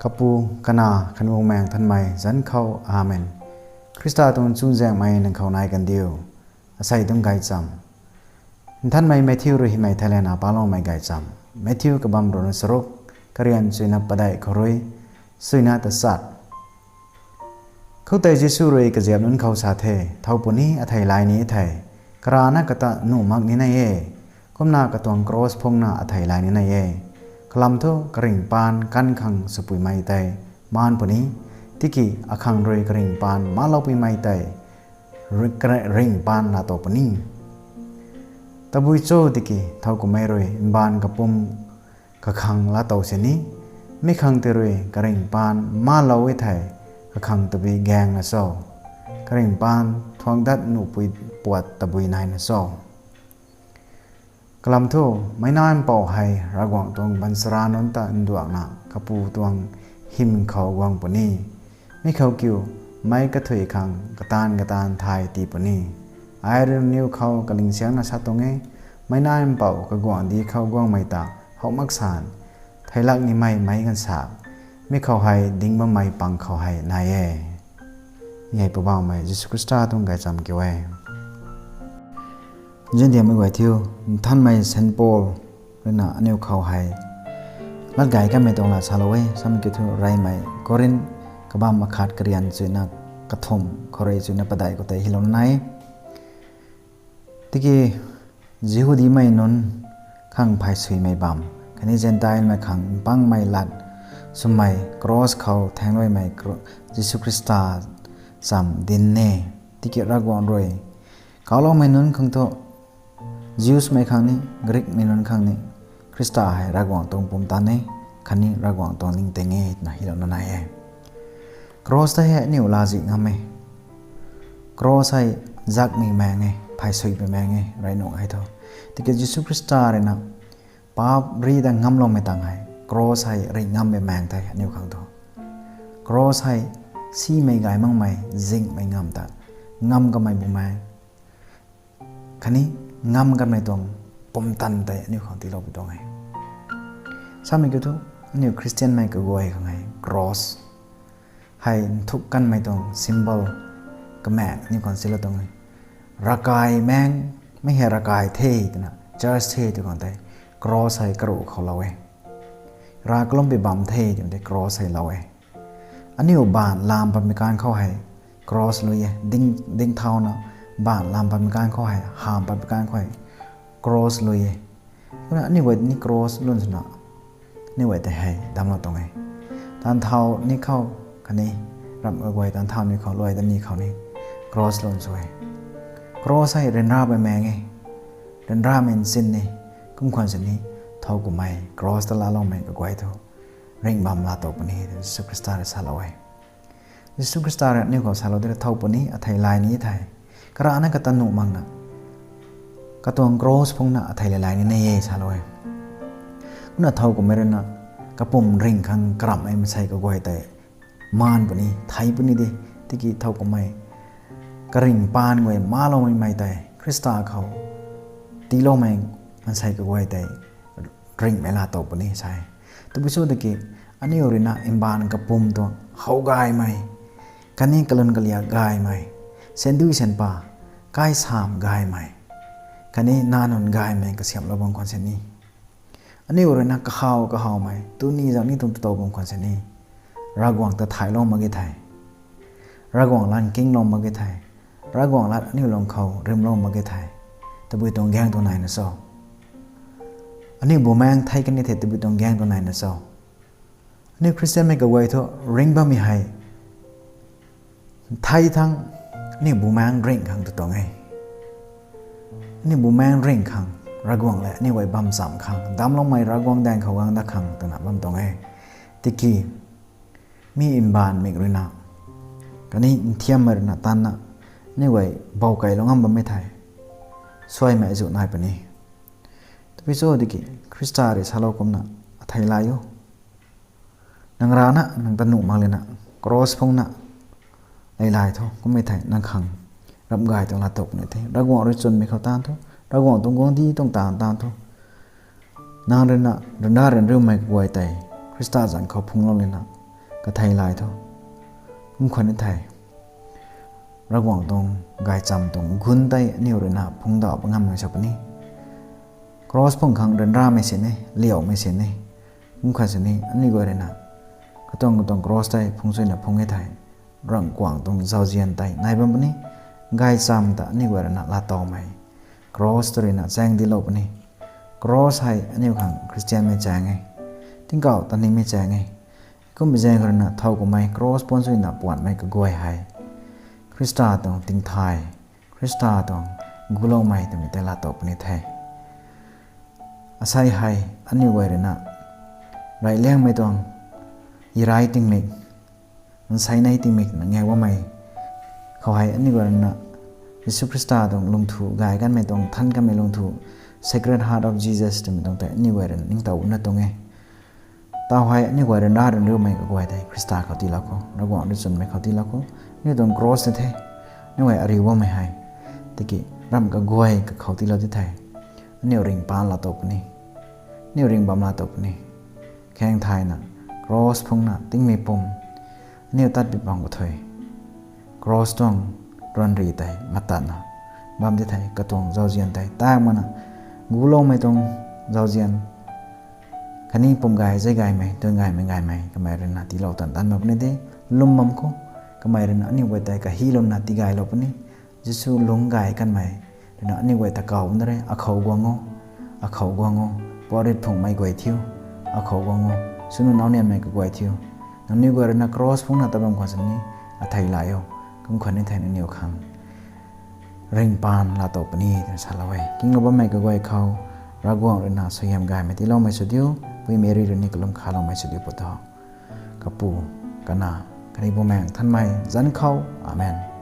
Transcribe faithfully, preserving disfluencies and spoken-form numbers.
Kapu, Kanac khatni Bumaengh Nthanmei zanc khou, Amen. Khrista tuang chuzaenghmei nang khou nai kandiu. Asei tuang gaychamv. Nthanmei Matthew rui hymei theilayna paloumei gaychamv. Matthew kabamv ruhna charuk, karian chuina padeih khou rui chuina tachat. Khoutei Jisu rui kaziap nunc khou sa the, Thow puni, athei lay ni thei, karana kata nuh mak ni nai e. Kumna katuang kros phungna athei lay ni nai e. Kalam thu karingh paan kan khang swpuimei tei maan puni, tiki akhang rui karingh paan maloupuimei tei ri-, kar-, ringh paan laatow puni. Tabui cho tiki thow kummei rui mbaanv kapwm kakhang laatow sini, mi khang tei rui karingh paan malou e thei, kakhang tabui gaengna cho? Karingh paan thuak dat nuhpui puat tabui naina cho? Kalam thu, Meic Nac Mpouh hei Ravguangc tuang baanchara nunc ta nduakna kapu tuang hym khou guang puni. Mi khou kiu, meic kathuic khang kataanv kataanv thay tii puni. Ai rui niw khou kalingsiangna sa tuang e, Meic Nac Mpouh kaguangcdic khou guangmei ta how mak san, theilak nimei meic ganv sa, mi khou hei ding bammei pang khou hei nai e. Mi hei Poubauhmei Jisu Khrista tuang gaychamv kiu e. Nziandiammei guay thiu, Nthanmei Saint Paul ruina aniu khou hei latgay kanmei tuang lat salou e, samei kiu thu reymei Korinth kabamv akhat karian chuina kathumh khou rui chuina padeih khou tei hylouna nai. Tiki Jihudimei nunc khang pheysuimei bam, khatni Zentelmei khang mpangmei lat swmei kros khou thaengluaimei Kro-, Jisu Khrista chamv dinc e. Tiki Ravguangc rui kauloumei nunc khang thu, Jewsmei khang ni, Greekmei nunc khang ni, Khrista hei Ravguangc tuang pumtan e, khatni Ravguangc tuang ningting e twna hylouna nai e. Kros tei hei aniu laa zih ngam e. Kros hei zakmei maeng e, pheysuipui maeng e, rey nuh hei thu. Tiki Jisu Khrista ruina paap ri ta ngamloumei tang hei, kros hei ri ngammei maeng tei aniu khang thu. Kros hei simei gay makmei, zinghmei ngam ta, ngam kamei bumaeng, khatni ngam kanmei tuang pumtan tei aniu khang tiiloupui tuang e. Samei kiu thu, aniu Khristianmei kaguay khang hei kros hei nthuk kanmei tuang symbol kamaeng aniu khang silou tuang e. Ravkai maeng, mei hei ravkai the twna, church the tw khang tei, kros hei karuh khou lou e. Rav kalumpui bam the twna tei kros hei lou e. Aniu baanv lam patmei kan khou hei kros lui e, ding, dingthauna baanv lam patmei kan khou hei, hamv patmei kan khou hei kros lui e. Kumna aniu guay ni kros lun swna, aniu guay tei hei damclou tuang e. Taanthau ni khou, khatni ramh kaguay taanthau ni khou, luai ta ni khou ni kros lun sw e. Kros hei ryanramei maeng e, ryanramei nsin e, kum khwan sini, thow kummei kros ta laaloumei kaguay thu ringh bam laatow puni, Jisu Khrista rui salou e. Jisu Khrista rui aniu khou salou di ra thow puni, athei lay ni thei, karana kata nuh makna, katuang kros phungna athei lay lay ni nai e salou e. Kumna thow kummei ruina, kapwm ringh khang karamhmei maansei kaguay tei maan puni, thei puni de, tiki thow kummei karingh paan guay maloumei mei tei Khrista khou tiiloumei maansei kaguay tei ringhmei laatow puni sa e. Tabui cho tiki, aniu ruina mbaanv kapwm tuang how gaymei, khatni kalun kaliak gaymei, sandui sanpa, kaisamv gaymei, khatni nac nunc gaymei kasiamhlou bam khwan sini, aniu ruina kahaw kahawmei tuni zang ni tuang tatow bam khwan sini, Ravguangc ta thaylou mak ge thei, Ravguangc lat kinglou mak ge thei, Ravguangc lat aniu lung khou rimlou mak ge thei, tabui tuang gaeng tuang naina cho? Aniu bumaengc thei kan ni thei tabui tuang gaeng tuang naina cho? Aniu Khristianmei kaguay thu ringh bammei hei thei thangc, aniu bumaengc ringh khang tu tuang e. Aniu bumaengc ringh khang, Ravguangc lev aniu guay bam chamv khang, damcloumei Ravguangc daeng khou guang dat khang twna bam tuang e. Tiki mi mbaanv mik ruina, khatni nthiammei ruina tanna, aniu guay bou keylou ngam bammei thei, suaimei zu nai puni. Tabui cho tiki, Khrista rui salou kumna, athei lay o. Nang rana, nang ta nuh mak lana, kros phungna leylay thu, kummei thei nang khang ramh gay tuang laatow puni the. Ravguangc rui chwnmei khou taanv thu, Ravguangc tuang guangcdic tuang taanv taanv thu, nang ruina ryanra ryanriumei kaguay tei Khrista zanc khou phunglou lana, kathei lay thu, kum khwan ni thei, Ravguangc tuang gaychamv tuang gun tei aniu rui na phungcdauh pa ngammei sa puni. Cross phung khang ryanramei sini, liauhmei sini, kum khwan sini aniu guay rui na katuang katuang cross tei phungc suina phungc e thei, Ravguangc tuang zauzian tei nai bam puni, gaychamv ta aniu guay rui na laatowmei cross tu rui na chaeng dinclou puni. Cross hei aniu khang Khristianmei chaeng e, tingkauh tanimei chaeng e. Kummei zaeng khou rui na thow kummei cross puan suina puanmei kaguay hei Khrista tuang tingthay, Khrista tuang guloumei twmei tei laatow puni the. Asei hei aniu guay rui na reyliangmei tuang irai tingmik, nsei nei tingmik na ngaek bammei khou hei aniu guay rui na Jisu Khrista tuang lungthu, gay kanmei tuang than kanmei lungthu, Sacred Heart of Jesus twmei tuang tei aniu guay rui na ningtow na tuang e. Taw hei aniu guay ryanra ryanriumei kaguay tei Khrista khou tiilou khou, Ravguangc rui chwnmei khou tiilou khou, aniu tuang cross tei the, aniu guay ariu bammei hei, tiki ramh kaguay kakhou tiilou ti thei, aniu ringpaan laatow puni, aniu ringbam laatow puni. Khaeng thayna cross phungna tingmei pum aniu tat pi bam khou thu, cross tuang ryanri tei matanna bam ti thei, katuang zauzian tei tak mana guloumei tuang zauzian, khatni pum gay, zei gaymei, tuang gaymei, gaymei kamei rui na tiilou tan tan bam puni de, lwm bam khou, kamei rui na aniu guay tei kahilou na tigaylou puni. Jisu lungc gay kanmei rui na aniu guay ta kaw na re, akhou guang o, akhou guang o, puat rit phungmei guay thiu, akhou guang o, swnu naunianmei kaguay thiu, nangniw guay rui na cross phungna tat bam khwan sini, athei lay o, kum khwan ni thei nangniw khang ringpaan laatow puni twna salou e. Kinglou bammei kaguay khou, Ravguangc rui na suaihiam gaymei tiiloumei sw diu, Pui Meri rui ni kalum khaloumei sw diu pu tho. Kapu, Kanac, khatni Bumaengh Nthanmei zanc khou. Amen.